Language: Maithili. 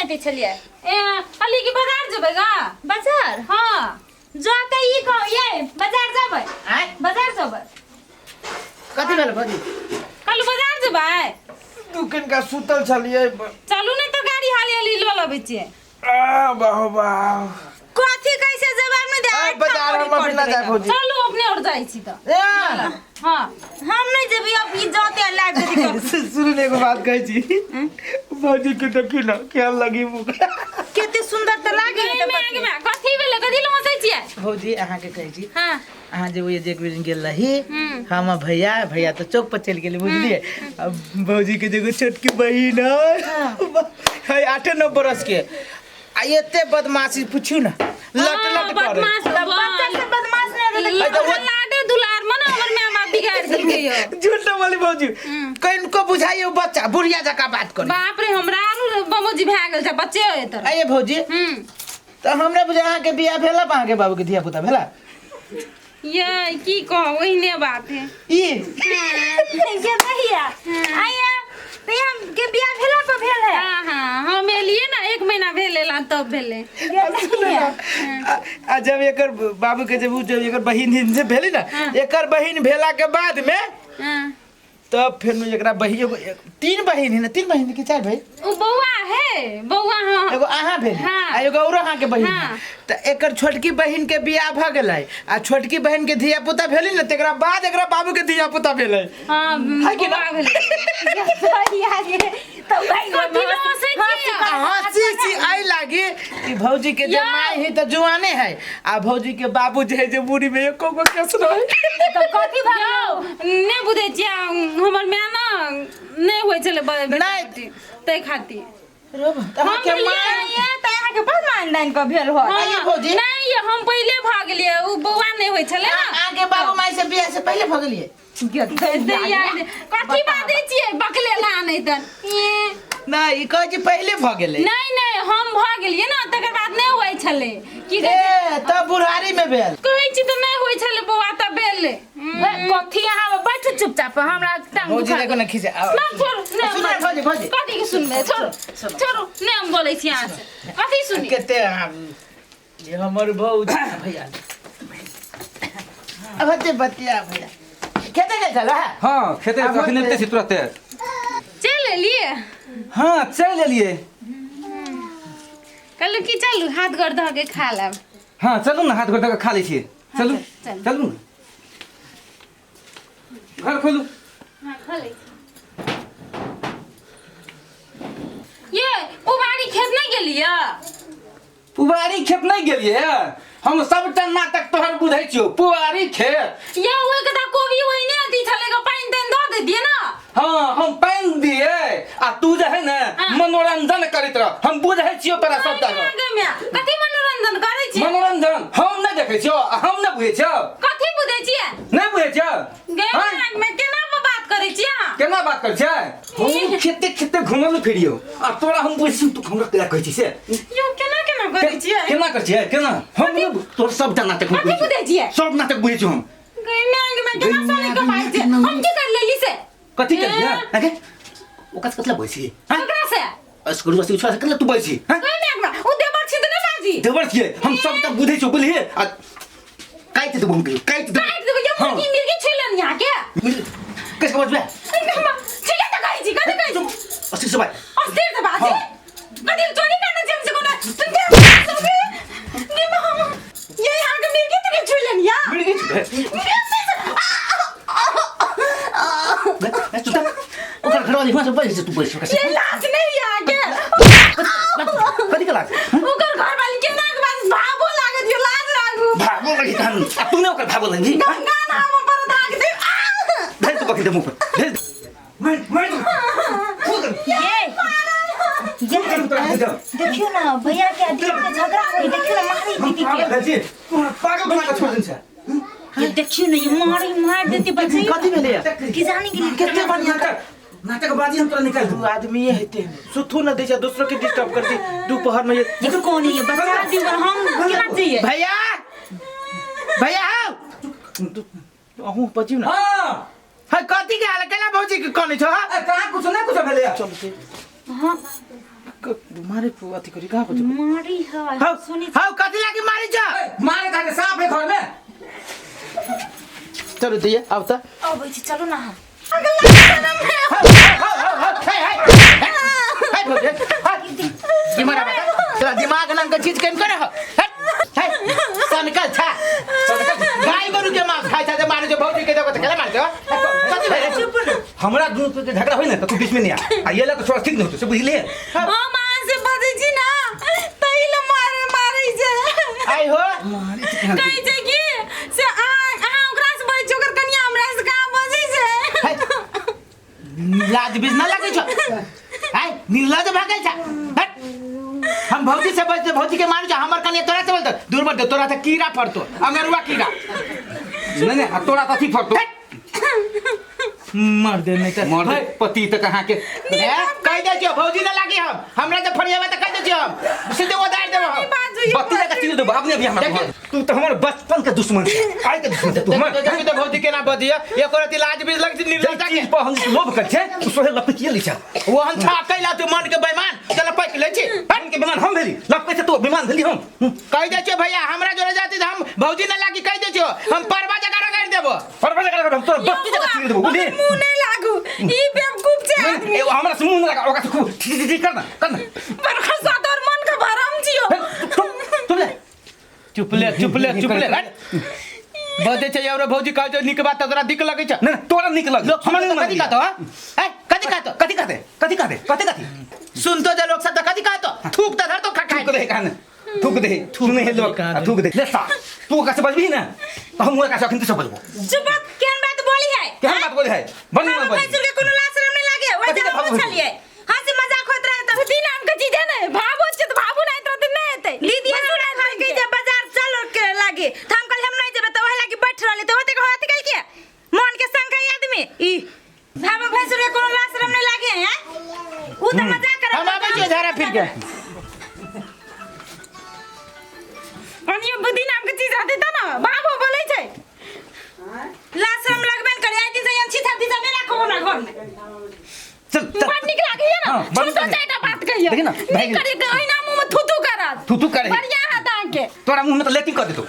अथी छलियै। ए कहली कि बाजार जेबै गा। बाजार? हाँ। जाके ई कहो ये बाजार जेबै। आँय? बाजार जेबै। कथी भेल भौजी? कल बाजार जेबै। तू किनका सुतल छलियै? चलू नहि तऽ गाड़ी हाली हाली लऽ लबै छियै। आ बाह बाह। कथी कैसे जवाब में दे? आ, बाजार हम अभी ना जाए भौजी। चलू अपने और जाइ छी तऽ। ए, हाँ। हम नहीं जेबै अब ई जाते लाइव दे। सुन ने एगो बात कहै छी भौजी के, देखी ना केहन लगी मुख। कते सुंदर त लागे। गई में आगे में कथी भेलै? कथी लए हँसै छियै? भौजी, अहाँके कहै छी। हाँ। अहाँ जे ओ जे एक बेर गेल रही, हम्म। हम आ भैया, भैया तऽ चौक पर चलि गेली बुझलियै। आ भौजी के जे एगो छोटकी बहिन है है 8-9 बरस के, आ एते बदमाशी पूछू ना, लट लट करे। बदमाश बच्चा से बदमाश नहीं रहते। तो वो- लाडे दुलार मन हमर माय बाप बिगाड़ देलकै यो। झूठ न बोली भौजी, कनको बुझाइयो बच्चा बुढ़िया जकाँ बात करे। बाप रे, हमरा आरू बमोजी भए गेल छै, बच्चे होय तर। आइए भौजी। हम्म। तऽ हमरा बुझाय अहाँके बियाह भेला पर अहाँके बाबूके धिया पुता भेला। ये की कहू, ओहिने बात है। ई ये भैया आया ते हम के बियाह भेला पर भेल है। हाँ हाँ, हम एलिए ना 1 महीना भेल एला तब भेलै। ये भैया। आ आ जब एकर बाबू के जब उ जब एकर बहिन हिन से भेली ना, एकर बहिन भेला के बाद में, हाँ। तब फेर एकरा बहिन एगो 3 बहिन है ना, 3 बहिन के 4 भाई। उ बौआ है, बौआ। हाँ। एगो अहाँ भेली, हाँ। आ एगो औरो अहाँ के बहिन। हाँ। तऽ एकर छोटकी बहिन के बियाह भऽ गेलै आ छोटकी बहिन के धिया पुता भेली ने, तकरा बाद एकरा बाबू के धिया पुता भेलै। हाँ। है कि ना? बौआ भेलै। भैया गे तो भाई कथी लए हँसै छियै? आ हंसी छी आई लागी कि भौजी के जे यौ। माय है तऽ जुआने है आ भौजी के बाबू जे है जे बूढ़ी में एको गो केस रहे। तो कथी भऽ यौ, नहि बुझै छियै, हमर माय ना नहि होइ छलै बेटा नहि। बेटी, ताहि खातिर। तऽ अहाँके हम माय ये त अहाँ के बड़ मानदान के भेल हो। हाँ, आइए भौजी। नहि, हम पहिले भऽ गेलियै, उ बौआ नहि होइ छलै ना। अहाँके बाबू माय से बियाह से पहिले भऽ गेलियै? कथी बाजै छियै बकलेला नहि तऽ ए, नहि, ई कहै छी पहिले भऽ गेलै। नहि नहि, हम भऽ गेलियै ने तकर बाद नहि होइ छलै की कहै छै। ए तब बुढ़ारी में भेल। कहै छी तऽ नहि होइ छलै बौआ तऽ भेलै। कथी अहाँ बैठू चुपचाप, हमरा टांग भौजी दुखा देखो ने खींचे ना छोड़ू नहि। सुनू ने भौजी, भौजी। कथी के सुनबै? छोड़ू छोड़ू, नहि हम बोलै छी अहाँ से, कथी सुनी? कते अहाँ ये हमर भौजी भैया अब हते बतिया भैया खेते गेल छल है। हाँ, खेते। आब अखन होते। एते छी तुरते। चलि एलियै? हाँ, चलि एलियै। कहलहुँ कि चलू हाथ गोर धो के खा लेब। हाँ, चलू ने, हाथ गोड़ धो के खा लै छियै। चलू। चलू। चलू ने, घर खोलू। हाँ, खोलै छी। ये उबारी खेत नहि गेलियै? पुआरी खेत नहि गेलियै। हम सबटा नाटक तोहर बुझै छियौ। पुआरी खेत? यौ, ओहि कता कोबी ओहिने अथी छलै ग, पानि तानि दऽ दैतियै ने। हाँ, हम पानि दिए आ तू जे है ने, हाँ। मनोरंजन करैत रह। हम बुझै छियौ तोरा सबटा गप। आगे में कथी मनोरंजन करै छियै? मनोरंजन हम नहि देखै छियौ आ हम नहि बुझै छियौ। कथी बुझै छियै? नहि बुझै छियौ? गे हाँ? में केना बात करै छियै अहाँ? केना बात करै छै? हम खेते खेते घुमल फिरियौ आ तोरा हम बुझै छियौ, तू हमरा केना कहै छी से? यौ, केना केना करै छियै? केना करै छियै केना? हम नहि तोर सबटा नाटक हम कथी बुझै बुझै छियै? सब नाटक बुझै छियौ हम। गे मांग में केना सोने के बात छै? हम की कर लेली से? कथी करियै? अगे ओकरा से कतला बजै छी? हाँ? ककरा से? स्कूल बस छोड़ा से कतला तू बजै छी? हाँ? गे मांग में उ देवर छी त नै बाजी। देवर छियै, हम सबटा बुझै छियौ, बुझलियै? आ काटि देबौ हम, कहियो काटि देबौ। काटि देबै यौ। हाँ। मुर्गी मिर्गी छुइलन यहाँ के? कैसे बजबै? ठीक है त कहै छी, कथी कहै छी? अस्थिर से बाज। अस्थिर से बाजी? हाँ। कथी चोरी करना छै हमसे? कोनो तुम के सुनबे गे मां, ये यहाँ के मिर्गी तुर्गी छुइलन या? मिर्गी छुबै? ओकर घरवाली हुआं से बजै छै, तू बजै छै ओकरा से? ये लाज नहीं यहाँ के। कथी के लाज? ओकर घरवाली केना के बाज भाबो लागत यो, लाज राखू। भागो लगी तहन आ तू ने ओकर भागो लगी? गंगा नाम पर धाक दे। धर तू पकड़ दे मुंह पर धर, मार मार ये ये देखियो ना भैया के दीदी के झगड़ा होई, देखियो ना मारी दीदी के। तू हमरा पागल बना के छोड़ देन छै। ये देखियो ना, ये मारी मार देती बच्चे। कथी भेलै? की जाने गेली। कते बढ़िया नाटकबाजी हम तोरा निकाल दू देबो। आदमी हेते सुथू न दै छै, दोसरो के डिस्टर्ब करती दोपहर में। ये कौन है? ये बच्चा दी हम केना चाहिए? भैया, भैया आओ, अहूँ बजियौ ने। हां। है कथी के हाल केला भौजी के कनै छौ? ए, कहाँ कुछ नहीं कुछ भेलै। चलते। हाँ। मारे अथी करी कहाँ कुछ मारी है हाउ सुनी हाउ कथी लागी मारी छ मारे खाने साँप है घर में चलू दिए आउ त अबै छी चलू ना दिमाग तोरा दिमाग नाम के चीज केन करे हो हट है सनकल छा गाय गोरु के मांस खाइ छा जे मारे जो भौजी के देखो त केला मारे जो कथी भेलै चुप ना हमरा दुनू के झगड़ा होई ना तो तू बीच में नहीं आ आ ये ला तो थोड़ा ठीक नहीं होतो से बुझलिए हम अहाँ से बजै छी ना तै ले मारे मारै छै आइ हो कहै छै कि से अहाँ अहाँ ओकरा से बजै छी ओकर कनिया हमरा से कहाँ बजै छै लाज बीज ना लागै छौ आइ निर्लज भागै छा हट हम भौजी से बजते भौजी के मारू छा हमर कनिया तोरा से बोलतो दूर मत तोरा से कीड़ा फड़तो अंगरुआ कीड़ा नहीं नहीं आ तोरा तो अथी फड़तो मर दे नहीं त मर दे पति तक अहाँ के ए, कहि दै छियौ भौजी ना लागी हम हमरा जे फड़िएबै तऽ कहि दै छियौ हम सीधे उधार देबो हम बाजू यौ बत्ती लगा चीज देबो अपने अभी हमरा देखिए। घर। तू तो हमर बचपन के दुश्मन छै आइ के दुश्मन छै तू हमर देखियौ तऽ भौजी केना बजिए एको रति लाज बीज लगै छै जै निर्लज्जा के चीज पर हम लोभ कर छै तू सोहे लपकिए लै छै ओ हम छाकै ला तू मन के बेईमान चल पैक लै छी हम के बेमान हम भेली लपकै छै तू बेमान भेली हम कहि दै छियौ भैया हमरा जोरे जाती तऽ हम भौजी ना लागी कहि दै छियौ हम परवा जगह रगड़ि देबो पर पर हम तोरा बत्ती जगह चीज देबो बुझली मुँह नहीं लागू ई बेवकूफ छै आदमी एगो हमरा से मुंह न लगा ओकरा से खूब ठीक ठीक कर ना कर ना पर खसा तोर मन के भरम छियो तुम ले चुप ले चुप ले चुप ले हट बजै छै और भौजी कहै छै नीक बात तऽ तोरा दिक लगै छै ना ना तोरा नीक लग लोक हमरा सुनतो नीक कथी लग कहतो हँ ए कथी कहतो कथी कहते कथी कहते कथी कथी सुनतो जे लोक सब तऽ कथी कहतो थूक तऽ धरतो खा थूक दे कान थूक दे सुने हे लोग आ थूक दे ले सा तू ओकरा से बजबी ना तो हम ओकरा से अखन से बजबो चुप केहन बात बोली है केहन बात बोले है बड़ी बाबा मन बजबी भैंसुर के कोनो लाज शरम नहीं लागे वही कथी के हम भाबो छलिए हंसी मजाक होत रहे तब बुद्धि नाम के चीज है ने भाबो छै त भाबो नहीं तरह नहीं हेतै दीदी हमरा कहलकै जे बाजार चलो के लागे त हम कहलिए हम नहीं जेबै त ओहे लागी बैठ रहले त ओते होत गेल के मन के शंका आदमी ई भाबो भैंसुर के कोनो लाज शरम नहीं लागे हैं उ त मजाक करत हम आबै छियै झाड़ा फिर के अनियो बुद्धि नाम के चीज हेतै त ना भाबो बोलै छै लाज शरम लगबे न करे आइ दिन से यहाँ छीथा दीथा नहीं राखो हमरा घर में चल चल बड़ नीक लागैया ना हाँ, बड़ नीक छोटो लागैया। चारिटा बात कहियो देखी ना, भए नीक गेल। करियै के ओहिना मुँह में थू थू करत थू थू करे बढ़िया हत अहाँके तोरा मुंह में तो लेटिंग कर देतो